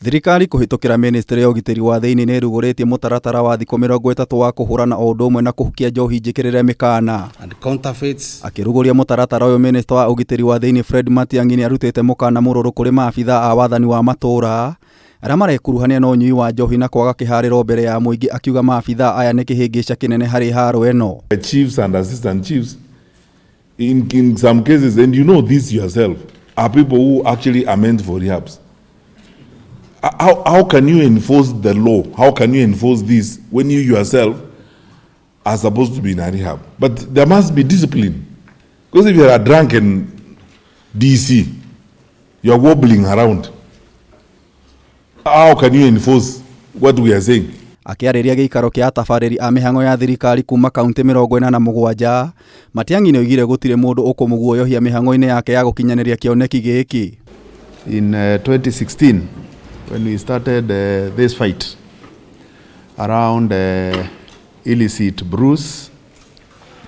Thirikari kũhĩtũkĩra mĩnĩstrĩ ya ũgitĩri wa thĩinĩ nĩ ĩrugũrĩtie mũtaratara wa thikũ 30 wa kũhũrana o ũndũ ũmwe na kũhukia njohi njĩkĩrĩre mĩkana. And counterfeits. Akĩrugũria mũtaratara ũyũ mĩnĩsta wa ũgitĩri wa thĩinĩ Fred Matiang'i nĩ arutĩte mũkana mũrũrũ kũrĩ maabithaa a wathani wa matũũra arĩa marekuruhania na ũnyui wa njohi na kwaga kĩharĩro mbere ya mũingĩ, akiuga maabithaa aya nĩ kĩhĩngĩca kĩnene harĩ haro ĩno. Chiefs and assistant chiefs in some cases, and you know this yourself, are people who actually are meant for rehabs. How can you enforce the law? How can you enforce this when you yourself are supposed to be in a rehab? But there must be discipline. Because if you are a drunken DC, you are wobbling around. How can you enforce what we are saying? Akĩarĩria gĩikaro kĩa atabarĩri a mĩhang'o ya thirikari kuma kaunti 47, Matiang'i nĩoigire gũtirĩ mũndũ ũkũmũguoyohia mĩhang'o-inĩ yake ya gũkinyanĩria kĩoneki gĩkĩ. In 2016, when we started this fight around illicit brews,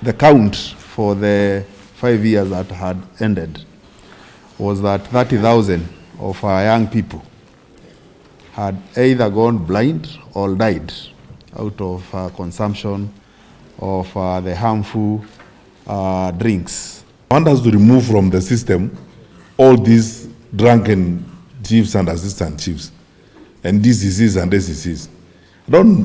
the count for the 5 years that had ended was that 30,000 of our young people had either gone blind or died out of consumption of the harmful drinks. I want us to remove from the system all these drunken chiefs and assistant chiefs and DCCs and SCCs.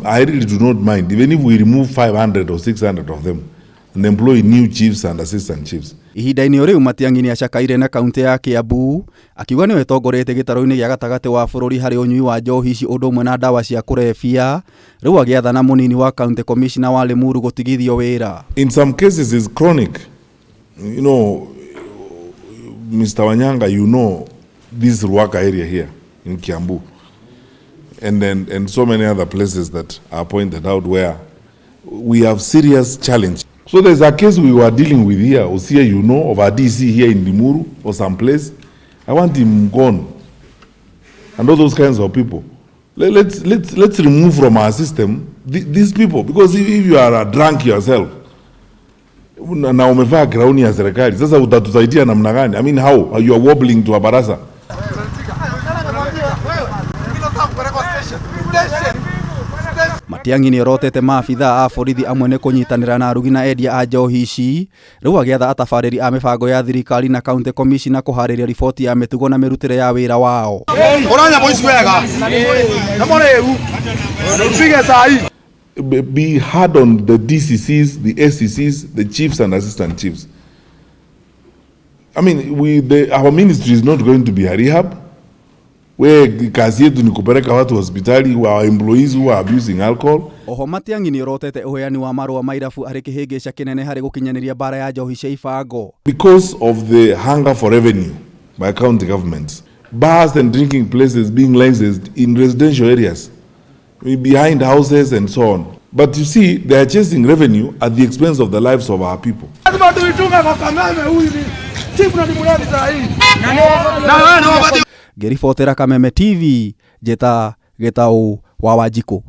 I really do not mind, even if we remove 500 or 600 of them and employ new chiefs and assistant chiefs. Ihinda-inĩ o rĩu Matiang'i nĩ acakaire na kaunti ya Kiambu akiuga nĩwe ĩtongoretie gĩtarũ-inĩ gĩa gatagatĩ wa bũrũri harĩ ũnyui wa njohi ici ũndũ ũmwe na ndawa cia kũrebia, rĩu agĩathana mũnini wa county commissioner wa Limuru gũtigithio wĩra. In some cases it's chronic. You know, Mr. Wanyanga, you know this Ruaka area here in Kiambu, and then and so many other places that are pointed out where we have serious challenge. So there's a case we were dealing with here, Osia, you know, of a DC here in Limuru or some place. I want him gone. And all those kinds of people. Let's remove from our system these people, because if you are a drunk yourself, na umevaa crown ya serikali, sasa utatusaidia namna gani? I mean, how? You are wobbling to a baraza. Matiang'i nĩorotete maabithaa a borithi amwe nĩ kũnyitanĩra na arugi na endia a njohi ici, rĩu agĩatha atabarĩri a mĩbango ya thirikari na county commissioner kũharĩria riboti ya mĩtugo na mĩrutĩre ya wĩra wao. Be hard on the DCCs, the SCCs, the chiefs and assistant chiefs. I mean, our ministry is not going to be a rehab where kazi yetu ni kupeleka watu hospitali, our employees who are abusing alcohol. Oho Matiang'i nĩorotete ũheani wa marũa ma irabu harĩ kĩhĩngĩca kĩnene harĩ gũkinyanĩria mbara ya njohi cia ibango. Because of the hunger for revenue by county governments, bars and drinking places being licensed in residential areas, behind houses and so on. But you see, they are chasing revenue at the expense of the lives of our people. Ngĩribotera Kameme TV, njĩta Gĩtaũ wa Wanjikũ.